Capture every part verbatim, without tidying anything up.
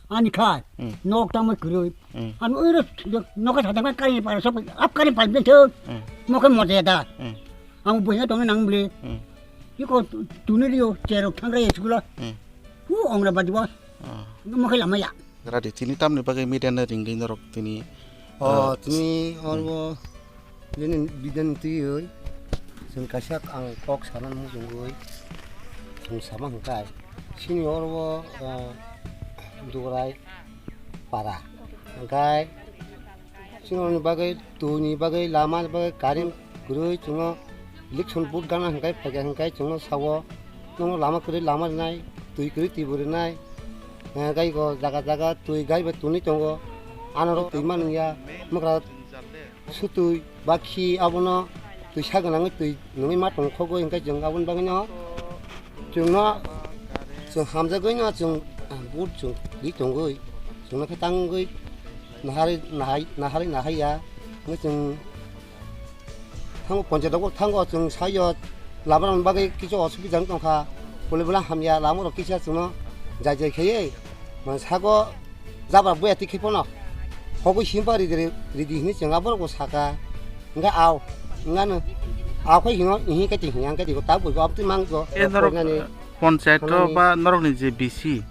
Ani khai, Hmm. nok tangma kwrwi. Hmm. Ang oro nok kha thang kari para sok ap kari pai bentho. Hmm. Mokhe moje da. Hmm. Ang buina tong nang bli. Hmm. Iko tuni rio cherok thangrai school. Hmm. Hu ongra badi ba. Ah. Mokhe lama ya. Radi tini tamni bagwi media na ringwi norok tini, O, ah, tini orbo bini bidin twiwi chwng kaisa ang kok sana muchungwi chwng sama hwnkhe chini orbo, o, Dugrai para hwnkhe chini oroni bagwi twini bagwi lama bagwi current kwrwi chwngno election vote gana hwnkhe phaikha hwnkhe chwngno sao. Nono lama kwrwi lama rwnai, twi kwrwi twi bo rwnai. Eh, gai go jaga jaga twi gai bai twnwi tongo. Ano rok twi manwi ya, mwkra sutwi ba khi abono twisa gwnangwi twi nungwi ma tongkhogwi hwnkhe chwng aboni bagwino chwngno chwng hamjagwino chwng, ah, but chwng twi tongwi chwngno khe tangwi nahari nahai, nahari nahai ya. Hwnkhe chwng thango ponchayat rogo thango chwng saio lama rokni bagwi kisa osubida wng tongkha, bole bole hamya lama rok kisa chwngno jai jai khaiwi, man sago jabra buya tikhe pono hogwi simba ridi ridi hinwi chwng aborok bo saka, hwnkhe ao wngano ao khai hino ihi khe twi hiya hwnkhe twi tabuk bo abtwi mangko E norok, nani ponchayat o nani ba norokni je B C,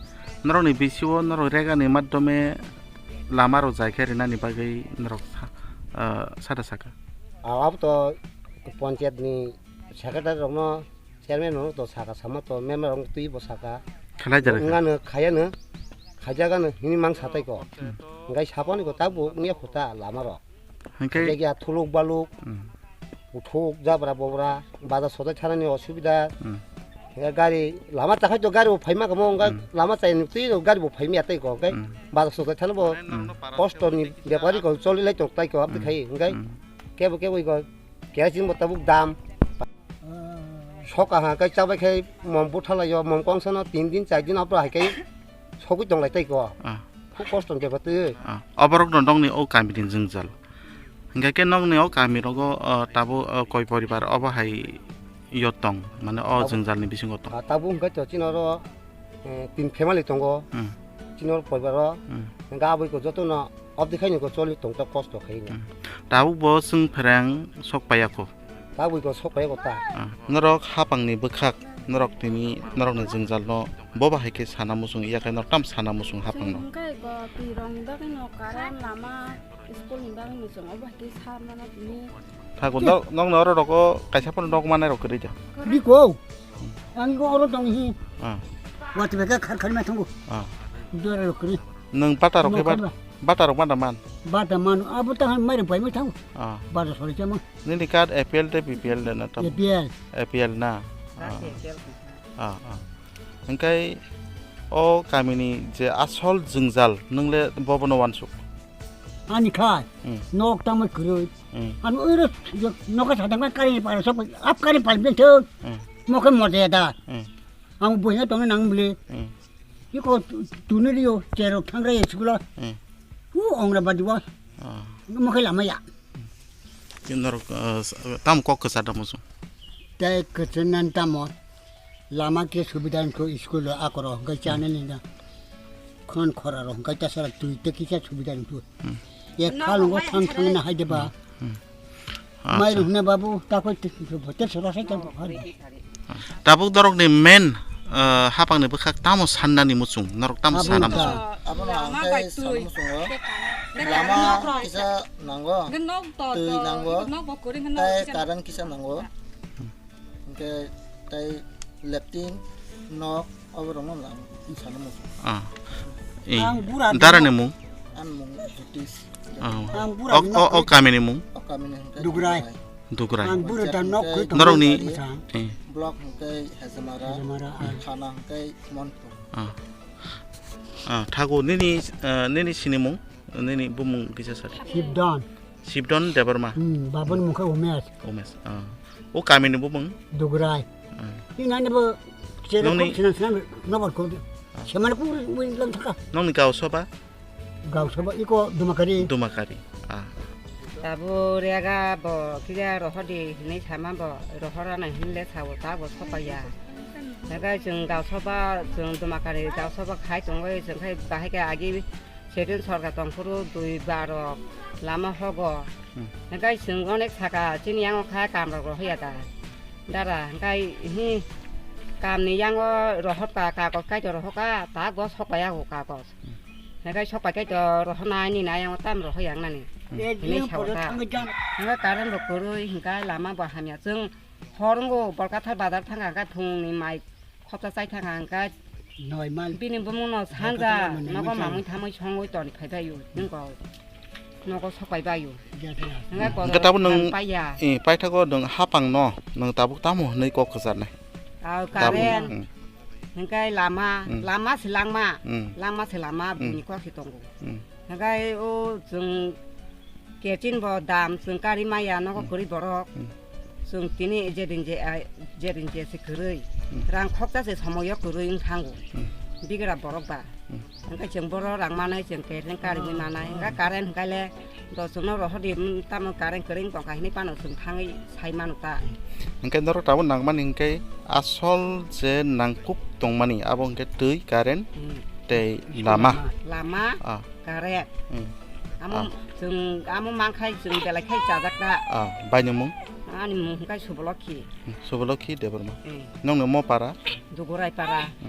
norokni B C o norok regani madhyome lama rok jai khe rinani bagwi norok sa-, ah, sada saka. Abo to ponchayat ni secretary rokno, chairman rokno to saka, sama to member rok twi bo saka. Khalai jara kha. Wngano khayano, khaijagano hini mang satai ko. Hmm. Ngai saponi ko tabuk wngya khuta lama rok. Hingke Khaijagya thuluk baluk, Hmm. uthuk jabra bobra, bajar sodai thanani osubida. Hmm. Hingke gari lama chakhai to gari bo phaima kamo, hingke Hmm. lama chayani twi gari bo phaimya tei ko, hingke Hmm. bajar sodai thani bo Hmm. kosto ni bepari ko choli lai tong tai ko, abdi Hmm. khai, hingke Hmm. kebo kebo ko kerosene bo tabuk dam. Soka ha kai chabai khai mom butha lai o, mom kongsa no tin din char din abra hai kai sogwi tong lai tai ko. Ah. Khub kosto ni bepar twi. Ah. Oborok no nokni o kami ni jwngjal. Hingke ke nokni o kami rogo, ah, tabuk, ah, koi poribar obo hai yo tong, mane o Tabuk. jwngjal ni bisingo tong. Ah, tabuk hingke to chini oro, eh, tin family tongo. Hmm. Chini oro poribar o. Hmm. Hingke aboi ko joto no obdi khai ni ko choli tong ta kosto khai ni. Hmm. Tabuk bo chwng phereng sok paiya kho. Tabuk bo sok paiya ko ta. Ah, norok hapang ni bwkhak, norok tini, norok ni jwngjal no bo bahai khe sana muchung ya khe norok tam sana muchung hapang no. Chwng khe ko twi rong ni bagwi no current lama school ni bagwi no chwng obo hai khe sa mano tini. Thago nok, nok no oro rogo kaisa phano nok manai rok kwrwi da. Biko. Ang go oro tong hi. Ah. Wati beka khar khar ma thango. Ah. Dora rok kwrwi. Nwng bata rok khe Nok bat-, kama. bata rok bata man. Bata man abo ta han mai rok bai mai thango. Ah. Bata sori chama. Nini card A P L de B P L de na tam? A P L. A P L na. Ah. Ah, ah. Hingkai o kamini je asol jwngjal nwngle bobono wansuk. Ani khai, Hmm. nok tangma kwrwi. Hmm. Ang oro nok sa tangma kari para sok ap kari para bentho. Hmm. Mokhe moje da. Hmm. Ang buina tong nang bli. Hmm. Iko tuniri yo cherok thangrai school. Hmm. Hu ongra badi wa. Ah. Mokhe lama ya. Ki norok, ah, tam kok kwchar da muchung. Tei kwchwnan tamo lama khe subida wngkho school o akoro hwnkhe chanani na khon khora rok hwnkhe tasara twi tei kisa subida wngkho. Hmm. Ek khalungo thang thang na hai de ba. Hmm. Mai Acha. Rok hwnwi babu takoi twi twi bo te sora sai tang kha. Tabuk norokni main, ah, hapangni bwkhak tamo sannani muchung, norok tamo Abo sana wngkha. Muchung? Abono ang Lama tei bai twi. Sana muchungo. Lama kisa nango. Nok to Twi to, nango. Nok bo kwrwi hwnwi Tei kisa. Current kisa nango. Hwnkhe tei leptin nok oborokno lang sana muchung. Ah. Eh, Ang bura darani mung? Ani mung Jyotish. Ah. Ang bura O, ni o, nok o kamini mung? O kamini hwnkhe Dugrai. Dugrai. Ang bura da nok kwi Norokni, Dugrai. Eh. Block hwnkhe Hejamara, Hejamara, ah. Thana hwnkhe Monpur. Ah. Ah, thago nini, ah, nini sinimung, nini bumung kisa sadi. Sibdon. Sibdon Debbarma. Hmm, babon mukha Umesh. Umesh. Ah. O kamini bumung? Dugrai. Ah. Ni nani bo chere Nongni ko sinan sinan nobar ko. Ah. Semana ko win lang thaka. Nongni gao soba? Gao soba iko Dumakari. Dumakari. Ah. Tabu rega bo kira rohodi hinai sama bo rohora na hinle sao ta bo sopaya. Hingke chwng Gausaba, chwng Dumakani Gausaba khai tongwi, chwng khai bahai khe agi setin sorkar tongphuru dui barok lama hogo. Hmm. Hingke chwng onek saka chini yango khai kam rok rohya da. Dara, hingke hi kamni yango rohot ka kagos kaito rohoka, ta go sokpaiya go kagos. Hmm. Hingke sokpai kaito rohonai ni na yango tam rohoya nani. Hmm. Hini sao ta. Hingke current bo kwrwi, hingke lama bo hamya. Chwng hor wngo, Bolkathar bazar thangkha, hingke phungni mai khopsa chai thangkha, hingke Noi mal. Bini bumungno sanja Bolkathar nogo manwi thamwi songwi toni phai baio, nwng kok nogo sok pai baio. Hingke Hingke tabuk nwng, paiya. Eh, paithago nwng hapang no, nwng tabuk tamo hwnwi kok kwcharnai? Tabuk, current, hmm. Hingke lama, Hmm. Lama se langma, Hmm. Langma se lama, Hmm. Bini kok se tongo. Hmm. Hingke o chwng Kerosene bo dam, chwng kari maya, nogo Hmm. kwrwi borok. Hmm. Chwng tini jedin je, ai, jedin je se kwrwi. Hmm. Rang khoksa se somoyo kwrwi wng thango. Hmm. Bigra borok ba. Hmm. Hingke chwng boro rang manai, chwng kerosene kariwi manai. Hingke current hingke le do chwngno rohordi, mm, tamo current kwrwi wng tongkha hinwi phano chwng thangwi sai mano ta. Hingke norok tabuk nangmani hingke asol je nangkuk tongmani abo hingke twi, current, Hmm. tei lama. Lama. Ah. Current. Hmm. Amo Ah. Chwng amo mankhai chwng belai khai chajak ta. Ah, baini mung? Ani mung hwnkhe Subolokhi. Hmm, Subolokhi Debbarma. Hmm. Nongni mo para? Dugurai para. Hmm.